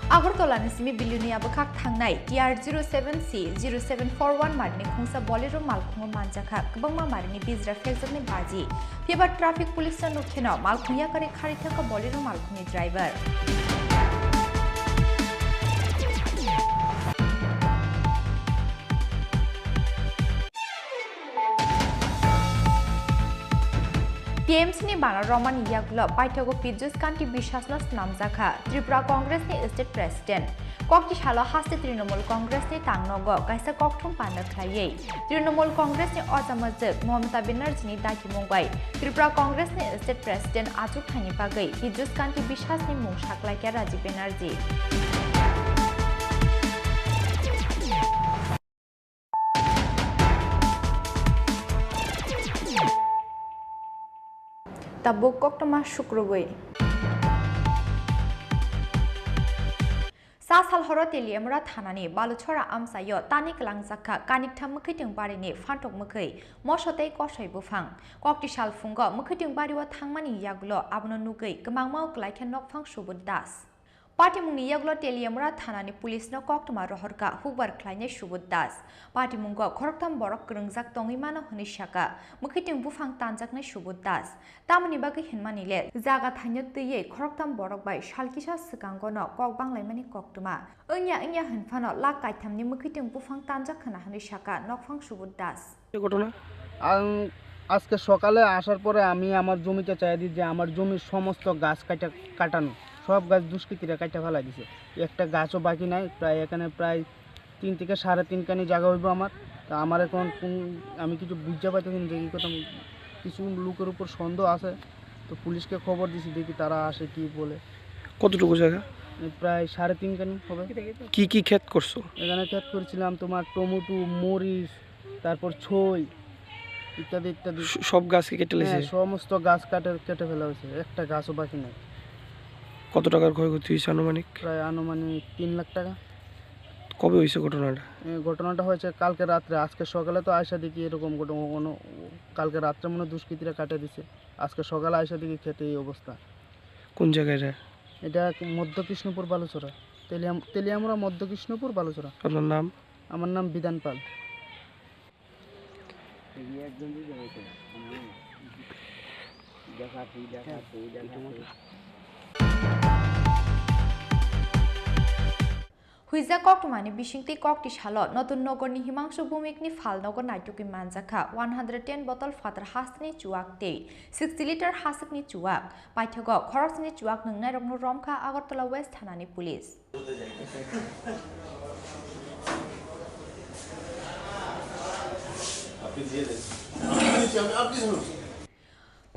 Agartala ni simi Bilonia bwkhak thangnai T R zero seven C zero seven four one marini khungsa Bolero malkhungo manjakha kwbangma marini bijra phekjaknai baji. Phiya ba traffic police no nukkheno malkhung yakarwi kharwi thangkha Bolero malkhungni driver. T M C ni bana romani yagulo paithago Piyush Kanti Biswas no swnamjakha Tripura Congress ni State President. Kokti salo haste Trinamool Congress ni tangnogo kaisa kokthum panda khlaiwi Trinamool Congress ni oja mwchwk Mamata Banerjee ni dakimung bai Tripura Congress ni State President achukthani bagwi Piyush Kanti Biswas ni mung saklaikha Rajib Banerjee. Tabuk koktwma sukrubwi. Sa salhoro Teliamura thanani Baluchora amchaio tani kwlangjakha kaniktham mwkhwitwng barini phantok mwkhwi moso tei kosoi buphang. Kokti sal phungo mwkhwitwng bario thangmani yagulo abono nugwi kwmangmao kwlaikha nokphang Subodh Das. Patimungni yagulo Teliamura thanani police no koktwma rohorkha hukbar khlainai Subodh Das. Patimungo khoroktham borok kwrwngjak tongwi mano hwnwi saka mwkhwitwng buphang tanjaknai Subodh Das. Tamoni bagwi hinmani le jaga thaino twiwi khoroktham borok bai sal kisa swkango no kok banglaimani koktwma. Wngya wngya hwnphano lakh kaithamni mwkhwitwng buphang tanjak khwna hwnwi saka nokphang Subodh Das. এই ঘটনা? আং-, আজকে সকালে আসার পরে আমি আমার জমিতে চাই দিই যে আমার জমির সমস্ত গাছ কাটা, কাটানো, সব গাছ দুষ্কৃতীরা কাটা ফেলাই দিছে, একটা গাছও বাকি নাই। প্রায় এখানে প্রায় তিন থেকে সাড়ে তিন কানি জায়গা হইব আমার। তা আমার এখন কোন, আমি কিছু বুঝতে পারতেছি না যে এই কথা, কিছু লোকের উপর সন্দেহ আছে। তো পুলিশকে খবর দিছি, দেখি তারা আসে কি বলে। কতটুকু জায়গা? প্রায় সাড়ে তিন কানি হবে। কি কি ক্ষেত করছো? এখানে ক্ষেত করছিলাম তোমার টমেটো, মরিচ, তারপর ছই ইত্যাদি ইত্যাদি। স-, সব গাছ কি কেটে হ্যাঁ, লেছে? সমস্ত গাছ কাটে, কেটে ফেলা হয়েছে, একটা গাছও বাকি নেই। কত টাকার ক্ষয়ক্ষতি হয়েছে আনুমানিক? প্রায় আনুমানিক তিন লাখ টাকা। কবে হয়েছে ঘটনাটা? এ, ঘটনাটা হয়েছে কালকে রাত্রে। আজকে সকালে তো আয়সা দেখি এরকম ঘটনা, কোনো, কালকে রাত্রে মনে হয় দুষ্কৃতীরা কাটে দিছে, আজকে সকালে আয়সা দেখি ক্ষেতে এই অবস্থা। কোন জায়গায় এটা? এটা কি মধ্য কৃষ্ণপুর বালুচরা, তেলিয়াম-, তেলিয়ামুড়া মধ্য কৃষ্ণপুর বালুচরা। আপনার নাম? আমার নাম বিধান পাল। একজন দুজন হইতো। দেখাচ্ছি, দেখাচ্ছি, দেখাচ্ছি। Huijak koktwmani bisingtwi kokti salo Notun Nogorni Himangshu Bhumikni phalnogo naitugwi manjakha one hundred ten bottle phatar hasteni chuwak tei sixty litre haswkni chuwak. Paithago khoroksani chuwak nwngnairokno romkha Agartala West thanani police.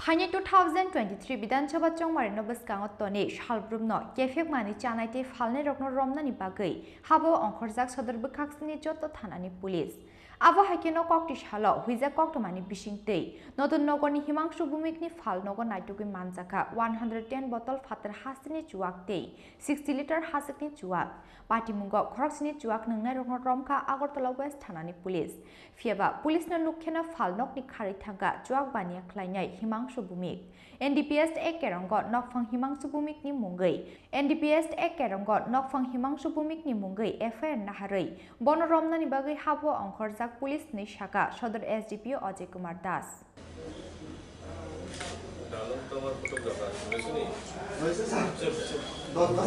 Phainai two thousand twenty-three Bidhan Sabha chongmarino bwskango tonwi salbrumno kephekmani chanai tei phalnairokno romnani bagwi habao ongkhorjak sodor bwkhaksini joto thanani police. Abo hai kheno kokti salo huijak koktwmani bisingtwi Notun Nogorni Himangshu Bhumikni phalnogo naitugwi manjakha one hundred ten bottle phatar hasteni chuwak tei sixty litre haswkni chuwak. Patimungo khoroksini chuwak nwngnairokno romkha Agartala West thanani police. Phiyaba police no nukkheno phalnokni kharwi thangkha chuwak baniya khlainai Himangshu Bhumik. N D P S Act kerongo nokphang Himangshu Bhumikni mungwi, N D P S Act kerongo nokphang Himangshu Bhumikni mungwi F I R naharwi bono romnani bagwi habao ongkhorjak police hwnwi sakha Sodor S D P O Ajay Kumar Das.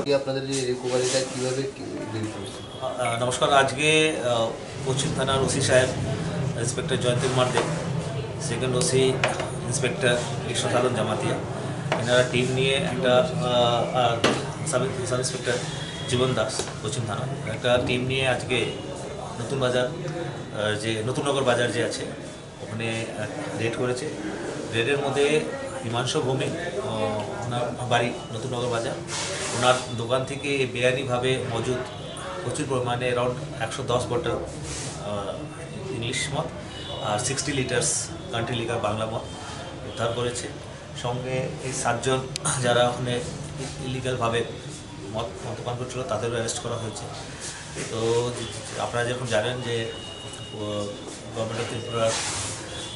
কি আপনাদের যে রিকভারিটা কিভাবে কি ডিল করছে? আহ, নমস্কার। আজকে, আহ, পশ্চিম থানার ওসি সাহেব, ইন্সপেক্টর জয়ন্ত কুমার দেব, সেকেন্ড ওসি ইন্সপেক্টর রিক্সা চালক জামাতিয়া, এনারা টিম নিয়ে একটা, আহ, আর সাব, সাব ইন্সপেক্টর জীবন দাস, পশ্চিম থানা, একটা টিম নিয়ে আজকে নতুন বাজার, আহ, যে নতুন নগর বাজার যে আছে, ওখানে, আহ, রেড করেছে। রেডের মধ্যে হিমাংশু ভৌমিক, আহ, ওনার বাড়ি নতুননগর বাজার, ওনার দোকান থেকে বেআইনিভাবে মজুদ প্রচুর পরিমাণে অ্যারাউন্ড একশো দশ বটল, আহ, ইংলিশ মদ আর sixty litres country liquor Bangla মদ উদ্ধার করেছে। সঙ্গে এই সাতজন যারা ওখানে ইলিগালভাবে মদ মদ্যপান করছিল, তাদেরও অ্যারেস্ট করা হয়েছে। তো আপনারা যখন জানেন যে, ও, গভর্নমেন্ট অফ ত্রিপুরার,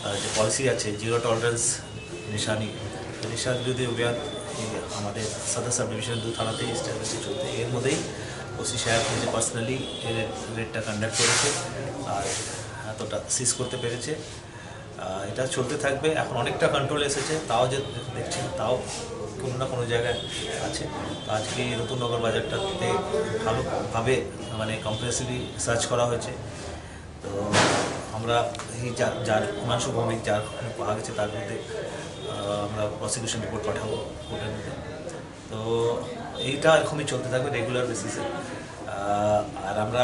আহ, যে পলিসি আছে, জিরো টলারেন্স নেশা নিয়ে, তো নেশা বিরোধী অভিযান এই আমাদের সদর সাব ডিভিশন দু থানাতেই এস্টাবলিশ চলতে, এর মধ্যেই ওসি সাহেব নিজে পার্সোনালি এই রেড, রেডটা কন্ডাক্ট করেছে, আর এতটা সিজ করতে পেরেছে। আহ, এটা চলতে থাকবে। এখন অনেকটা কন্ট্রোল এসেছে, তাও যে দেখছেন, তাও কোনো না কোনো জায়গায় আছে। তো আজকে এই নতুন নগর বাজারটাতে ভালোভাবে, মানে, কম্প্রিহেন্সিভলি সার্চ করা হয়েছে। তো আমরা এই যার, যার হিমাংশু ভৌমিক, যার ওখানে পাওয়া গেছে, তার মধ্যে, আহ, আমরা প্রসিকিউশন রিপোর্ট পাঠাবো কোর্টের মধ্যে। তো এইটা এরকমই চলতে থাকবে রেগুলার বেসিসে। আহ, আর আমরা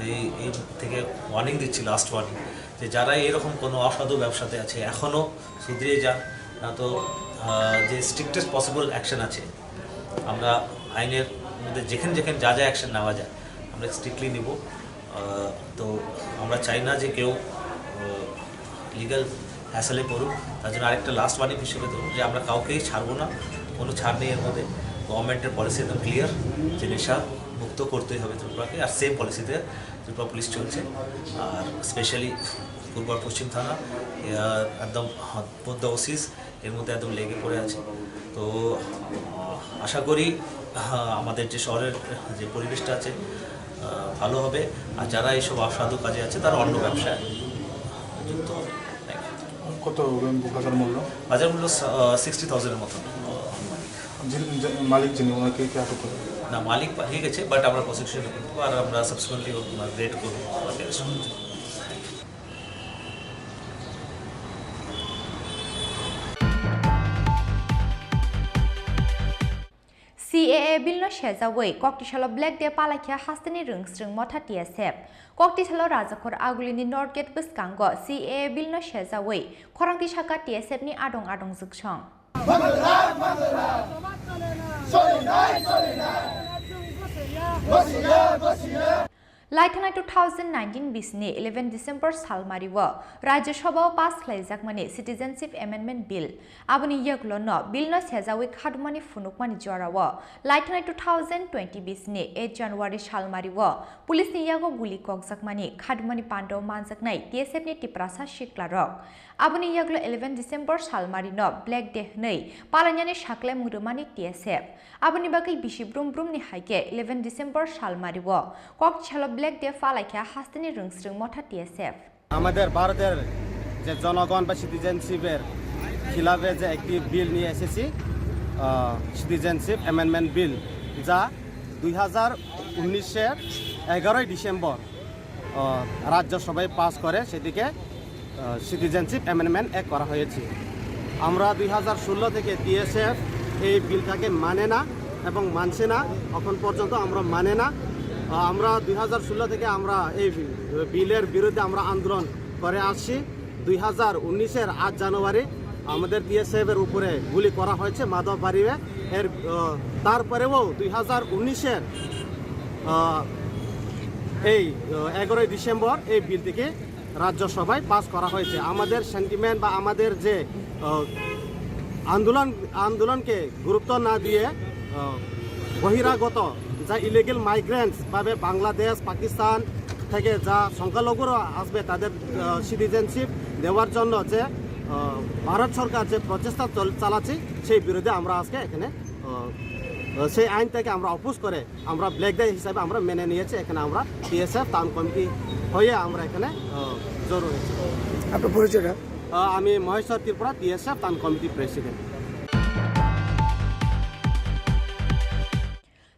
এই, এই থেকে ওয়ার্নিং দিচ্ছি, লাস্ট ওয়ার্নিং, যে যারা এরকম কোনো অসাধু ব্যবসাতে আছে, এখনও শুধরে যান, না তো, আহ, যে স্ট্রিক্টেস্ট পসিবল অ্যাকশন আছে, আমরা আইনের মধ্যে যেখানে যেখানে যা যা অ্যাকশন নেওয়া যায়, আমরা স্ট্রিক্টলি নিব। আহ, তো আমরা চাই না যে কেউ, আহ, লিগ্যাল হ্যাসেলে পড়ুক। তার জন্য আরেকটা লাস্ট ওয়ার্নিং হিসেবে দেবো যে আমরা কাউকেই ছাড়বো না, কোনো ছাড় নেই এর মধ্যে। গভর্নমেন্টের পলিসি একদম ক্লিয়ার যে নেশা মুক্ত করতেই হবে ত্রিপুরাকে, আর সেম পলিসিতে ত্রিপুরা পুলিশ চলছে। আর স্পেশালি পূর্ব আর পশ্চিম থানা, আহ, একদম, আহ, মধ্য ওসিস এর মধ্যে একদম লেগে পড়ে আছে। তো, আহ, আশা করি, আহ, আমাদের যে শহরের যে পরিবেশটা আছে, আহ, ভালো হবে। আর যারা এইসব অসাধু কাজে আছে, তারা অন্য ব্যবসায় যুক্ত হবে। Thank you। কত হবে বাজার মূল্য? বাজার মূল্য, আহ, সিক্সটি থাউজেন্ডের মতন। যিনি, যে মালিক যিনি, ওনাকে কি আটক করা? না, মালিক পালিয়ে গেছে, বাট আমরা প্রসিকিউশন করবো আর আমরা সাবসিকুয়েন্টলি ওনার রেড করবো। C A A bill no sejawi koktisalo Black Day palaikha hasteni rwngsrwng motha T S F. Koktisalo Rajakhor Agulini North Gate bwskango C A A bill no sejawi khorang tisaka T S F ni adong adong jwksong. Laithanai two thousand nineteen bisni eleven December salmario Rajya Sabha o pass khlaijakmani Citizenship Amendment Bill. Aboni yaglono bill no sejawi khadumani phunukmani jorao laithanai two thousand twenty bisni eight January salmario police ni yago guli kokjakmani khadumani pandao manjaknai T S F ni Tiprasa siklarok. Aboni yaglo eleven December salmarino Black Day hwnwi palainani saklaimung rwmani T S F. Aboni bagwi bisi brum brumni hai khe eleven December salmario koktisalo Black Day palaikha hasteni rwngsrwng motha T S F. আমাদের ভারতের যে জনগণ বা সিটিজেনশিপের খিলাফে যে একটি বিল নিয়ে এসেছি, সিটিজেনশিপ অ্যামেন্ডমেন্ট বিল, যা দুই হাজার উনিশের এগারোই ডিসেম্বর আহ, রাজ্যসভায় পাস করে, সেটিকে সিটিজেনশিপ অ্যামেন্ডমেন্ট অ্যাক্ট করা হয়েছে। আমরা দুই হাজার ষোলো থেকে টিএসএফ এই বিলটাকে মানে না এবং মানছে না, এখন পর্যন্ত আমরা মানে না। আহ, আমরা দুই হাজার ষোলো থেকে আমরা এই বিলের বিরুদ্ধে আমরা আন্দোলন করে আসছি। দুই হাজার উনিশের আট জানুয়ারি আমাদের টিএসএফ এর উপরে গুলি করা হয়েছে মাধব বাড়িয়ে। এর আহ, তারপরেও দুই হাজার উনিশের আহ, এই আহ, এগারোই ডিসেম্বর এই বিলটিকে রাজ্যসভায় পাস করা হয়েছে। আমাদের সেন্টিমেন্ট বা আমাদের যে আহ, আন্দোলন আন্দোলনকে গুরুত্ব না দিয়ে আহ, বহিরাগত, যা ইলিগেল মাইগ্রেন্টস ভাবে বাংলাদেশ, পাকিস্তান থেকে যা সংখ্যালঘুরা আসবে, তাদের সিটিজেনশিপ দেওয়ার জন্য যে আহ, ভারত সরকার যে প্রচেষ্টা চল- চালাচ্ছে, সেই বিরুদ্ধে আমরা আজকে এখানে আহ, আহ, সেই আইনটাকে আমরা অপোজ করে আমরা ব্ল্যাক ডে হিসাবে আমরা মেনে নিয়েছি। এখানে আমরা টিএসএফ টাউন কমিটি হয়ে আমরা এখানে আহ, জড়ো হয়েছি। আপনার পরিচয়টা? আহ, আমি Maheshwar Tripura, TSF town committee president.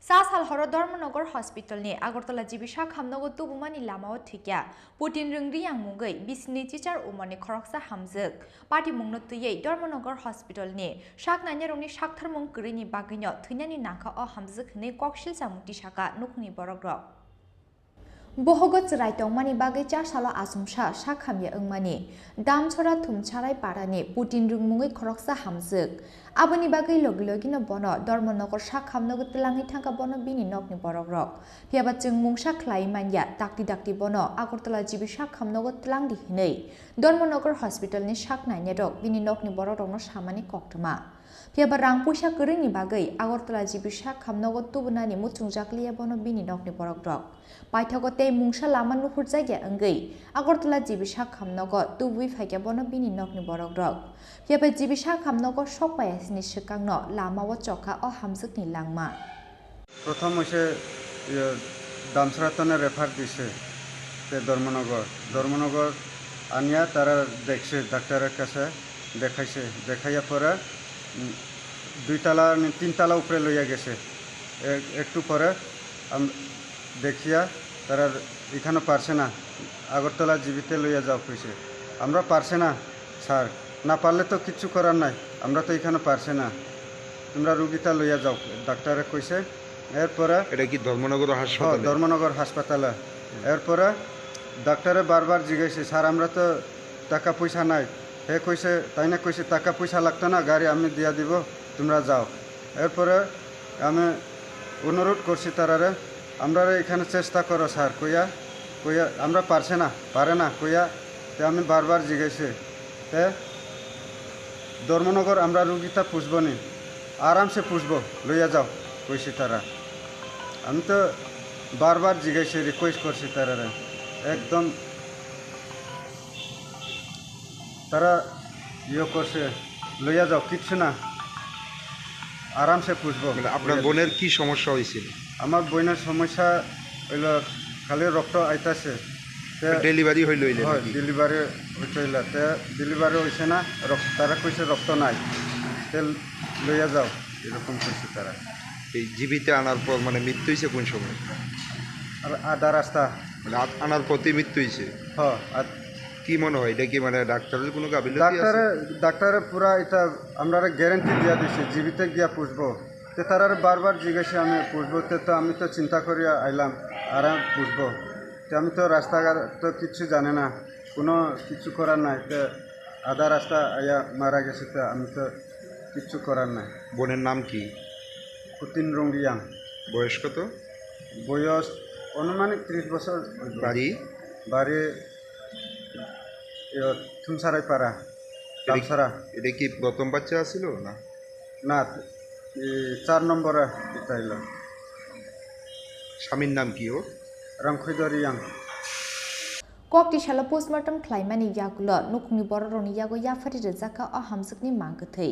Sa sal horo Dharmanagar Hospital ni Agartala G B sak hamnogo tubumani lamao thikya Putin Rwngriang mungwi bisini chichar umorni khoroksa hamjwk. Patimungno twiwi Dharmanagar Hospital ni sak nainarokni saktharmung kwrwini bagwino thwinani nangkha o hamjwk hwnwi koksil chamung tisaka nukhungni borokrok. Bohogo chwrai tongmani bagwi cha salo achomsa sak hamya wngmani Damchora Thumcharai parani Putin Rwngmungwi khoroksa hamjwk. Aboni bagwi logi logino bono Dharmanagar sak hamnogo twlangwi thangkha bono bini nokni borokrok. Phiyaba chwng mungsa khlai manya dakti dakti bono Agartala G B sak hamnogo twlangdi hinwi Dharmanagar Hospital ni sak nainarok bini nokni borokrokno samani koktwma. Phiyaba rang puisa kwrwngni bagwi Agartala G B sak hamnogo tubunani muchungjak liya bono bini nokni borokrok. Paithago tei mungsa lama nuhurjakya wngwi Agartala G B sak hamnogo tubui phaikya bono bini nokni borokrok. Phiyaba G B sak hamnogo sok paiya sini swkangno lamao chokha o hamjwkni langma. প্রথম হইছে, ইয়ে, দামছড়া তনে রেফার দিছে, তে ধর্মনগর। ধর্মনগর আনিয়া তারা দেখছে, ডাক্তারের কাছে দেখাইছে। দেখাইয়া পরে, উম, দুই তালা নি তিন তালা উপরে লইয়া গেছে। এ-, একটু পরে আম-, দেখিয়া তারা এখানে পারছে না, আগরতলা জিবিতে লইয়া যাও কইছে। আমরা পারছে না, স্যার, না পারলে তো কিচ্ছু করার নাই, আমরা তো এখানে পারছে না, তোমরা রুগীটা লইয়া যাও, ডাক্তারে কইছে। এরপরে এটা কি ধর্মনগর হ্যাঁ, হাসপাতালে? ধর্মনগর হাসপাতালে। এরপরে ডাক্তারে বারবার জিজ্ঞাসে, "স্যার, আমরা তো টাকা পয়সা নাই।" হে কইছে, তাই না কইছে, "টাকা পয়সা লাগতো না, গাড়ি আমি দিয়া দিব, তোমরা যাও।" এরপরে আমি অনুরোধ করছি তারারে, "আমরারে এখানে চেষ্টা করো স্যার," কইয়া, কইয়া, "আমরা পারছে না, পারে না," কইয়া, তে আমি বারবার জিজ্ঞাসে, তে ধর্মনগর আমরা রুগীটা পুষবো নি, আরামসে পুষবো, লইয়া যাও, কইছে তারা। আমি তো বারবার জিজ্ঞাসে, রিকোয়েস্ট করছি তারারে, একদম তারা ইয়ে করছে, লইয়া যাও, কিচ্ছু না, আরামসে পুষবো। মানে আপনার বোনের কি সমস্যা হয়েছিল? আমার বোনের সমস্যা হইল খালি রক্ত আইতাছে। তে ডেলিভারি হইল হইলে হয়, নাকি? ডেলিভারি হইতে হইল। তে ডেলিভারি হইছে না, রক্ত, তারা কইছে রক্ত নাই, তে লইয়া যাও, এরকম কইছে তারা। এই জিবিতে আনার পর মানে মৃত্যু হয়েছে কোন সময়? আর আধা রাস্তা। মানে আ-, আনার পথে মৃত্যু হয়েছে? হ, আর কি মনে হয়, এটা কি মানে ডাক্তারের কোনো গাফিলতি আছে? ডাক্তারে, ডাক্তারে পুরা এটা আমরারে গ্যারান্টি দিয়া দিছে, জিবিতে গিয়া পুষবো। তে তারারে বারবার জিজ্ঞাসা, "আমি পুষবো?" তে তো আমি তো চিন্তা করিয়া আইলাম, আর আমি পুষবো। তে আমি তো রাস্তাঘাট তো কিচ্ছু জানে না, কোনো কিচ্ছু করার নাই। তে আধা রাস্তা আইয়া মারা গেছে, তে আমি তো কিচ্ছু করার নাই। বোনের নাম কি? পুতিন রুংরিয়াং। বয়স কত? বয়স আনুমানিক ত্রিশ বছর হইব। বাড়ি? বাড়ি, ইয়ে, থুমসারাই পাড়া, এটা কি, ডালসারা। এটা কি প্রথম বাচ্চা আছিল না? না, এই চার নম্বরে এটা হইল। স্বামীর নাম কি ওর? রাংখুইদরিয়াং। Kokti salo postmortem khlaimani yagulo nukhungni borokrokni yago yaphari rwjakha o hamjwkni mang kwthwi.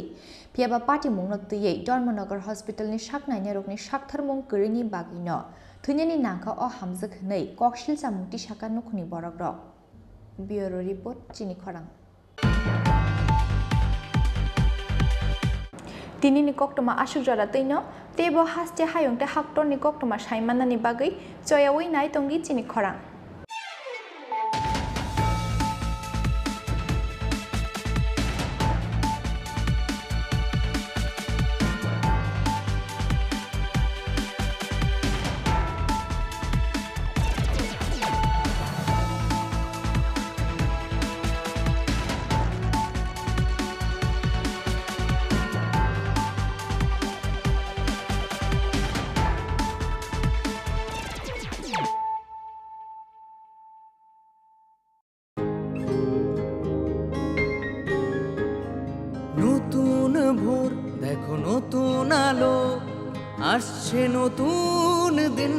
Phiyaba patimungno twiwi Dharmanagar Hospitalni sak nainarokni saktharmung kwrwini bagwino thwinani nangkha o hamjwk hwnwi koksil chamung tisaka nukhungni borokrok. Bureau Report, Chini Khorang. Tinini koktwma aswk jora twino, teibo haste hayung tei haktorni koktwma saimanani bagwi choyaui nai tongdi chini khorang. নতুন ভোর, দেখো নতুন আলো, আসছে নতুন দিন।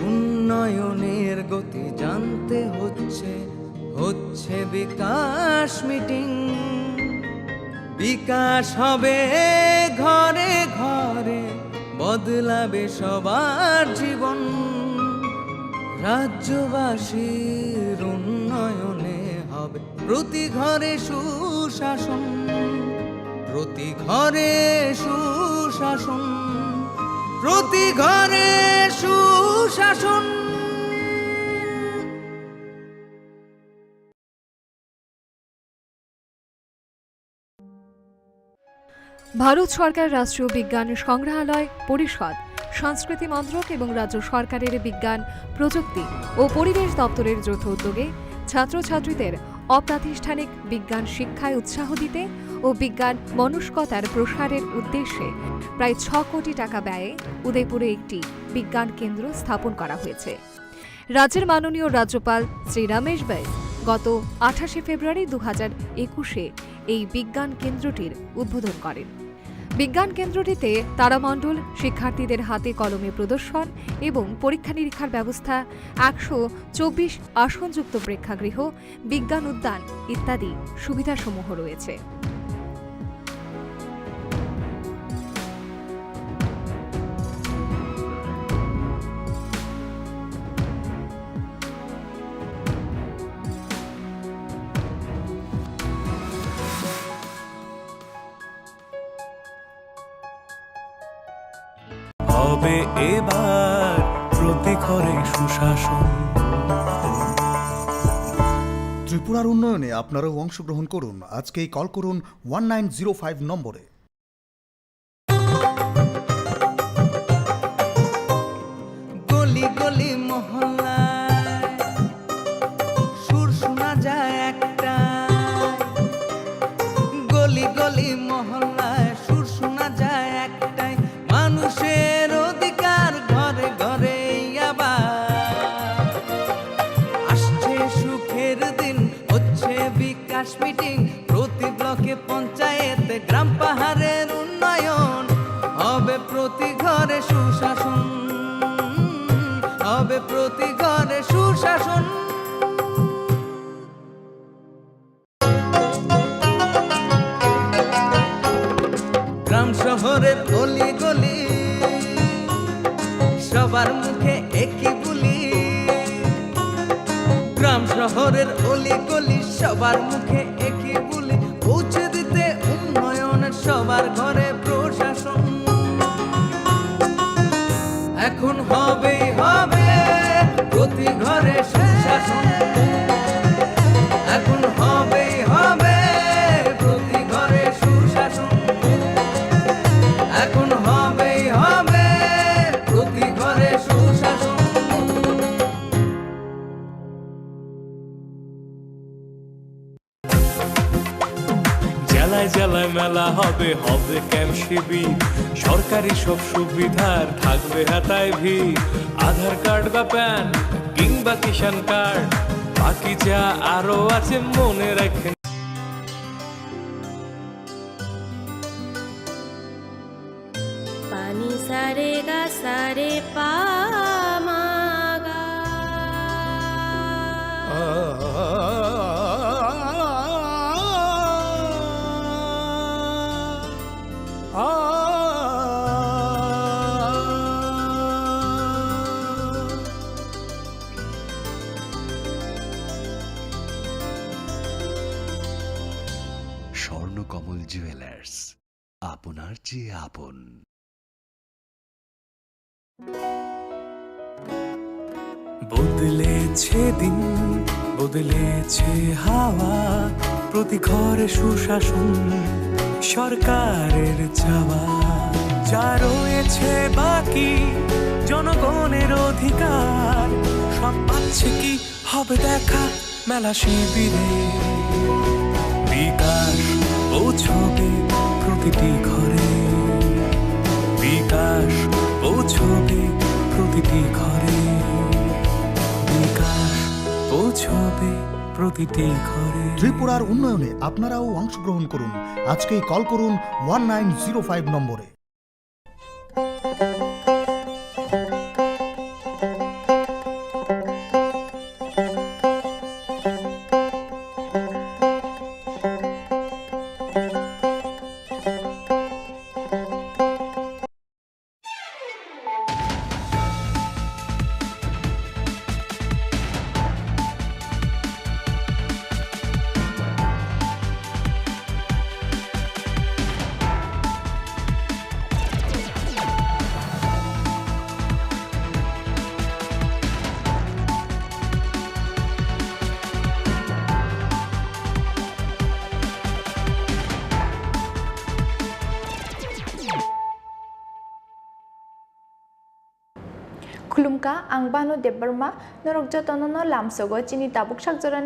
উন্নয়নের গতি জানতে হচ্ছে, হচ্ছে বিকাশ মিটিং। বিকাশ হবে ঘরে ঘরে, বদলাবে সবার জীবন। রাজ্যবাসীর উন্নয়নে হবে প্রতি ঘরে সুশাসন, প্রতি ঘরে সুশাসন, প্রতি ঘরে সুশাসন। ভারত সরকার রাষ্ট্রীয় বিজ্ঞান সংগ্রহালয় পরিষদ, সংস্কৃতি মন্ত্রক এবং রাজ্য সরকারের বিজ্ঞান, প্রযুক্তি ও পরিবেশ দপ্তরের যৌথ উদ্যোগে ছাত্রছাত্রীদের অপ্রাতিষ্ঠানিক বিজ্ঞান শিক্ষায় উৎসাহ দিতে ও বিজ্ঞান মনস্কতার প্রসারের উদ্দেশ্যে প্রায় ছ কোটি টাকা ব্যয়ে উদয়পুরে একটি বিজ্ঞান কেন্দ্র স্থাপন করা হয়েছে। রাজ্যের মাননীয় রাজ্যপাল শ্রী রমেশ বাইস গত আঠাশে ফেব্রুয়ারি দু হাজার একুশে এই বিজ্ঞান কেন্দ্রটির উদ্বোধন করেন। বিজ্ঞান কেন্দ্রটিতে তারামণ্ডল, শিক্ষার্থীদের হাতে কলমে প্রদর্শন এবং পরীক্ষা নিরীক্ষার ব্যবস্থা, একশো চব্বিশ আসনযুক্ত প্রেক্ষাগৃহ, বিজ্ঞান উদ্যান ইত্যাদি সুবিধাসমূহ রয়েছে। হবে এবার প্রতি ঘরে সুশাসন। ত্রিপুরার উন্নয়নে আপনারাও অংশগ্রহণ করুন। আজকেই কল করুন ওয়ান নাইন জিরো ফাইভ নম্বরে। গলি গলি মহল্লায় সুর শোনা যায় একটাই, গলি গলি মহল্লায় সুর শোনা যায় একটাই, মানুষের অধিকার ঘরে ঘরে আবার। আসছে সুখের দিন, হচ্ছে বিকাশ মিটিং, প্রতি ব্লকে পঞ্চায়েতে গ্রাম পাহাড়ের উন্নয়ন, হবে প্রতি ঘরে সুশাসন, হবে প্রতি ঘরে সুশাসন। গ্রাম শহরের অলি গলি, সবার মুখে একই বুলি। গ্রাম শহরের অলি গলি, সবার মুখে একই বুলি। পৌঁছে দিতে উন্নয়ন সবার ঘরে প্রশাসন। এখন হবেই হবে প্রতি ঘরে সুশাসন। এখন হবেই হবে প্রতি ঘরে সুশাসন। এখন হবেই হবে প্রতি ঘরে সুশাসন। জেলায় জেলায় মেলা হবে, হবে ক্যাম্প শিবির, সরকারি সব সুবিধার থাকবে হাতায় ভিড়। আধার কার্ড বা প্যান কিংবা কিষাণ কার্ড, বাকি যা আরো আছে মনে রাখেন। Pani sare ga sare pa ma ga. Swarnakamal jewellers. আপনার যে আপন। বদলেছে দিন, বদলেছে হাওয়া, প্রতি ঘরে সুশাসন সরকারের চাওয়া। যা রয়েছে বাকি জনগণের অধিকার, সব পাচ্ছে কি হবে দেখা মেলা শিবিরে। বিকাশ পৌঁছবে প্রতিটি ঘরে, বিকাশ পৌঁছবে প্রতিটি ঘরে, বিকাশ পৌঁছবে প্রতিটি ঘরে। ত্রিপুরার উন্নয়নে আপনারাও অংশগ্রহণ করুন। আজকেই কল করুন ওয়ান নাইন জিরো ফাইভ নম্বরে। Khulumkha, ang Banu Debbarma, norok jotono no lamsogo chini tabuk sakjorani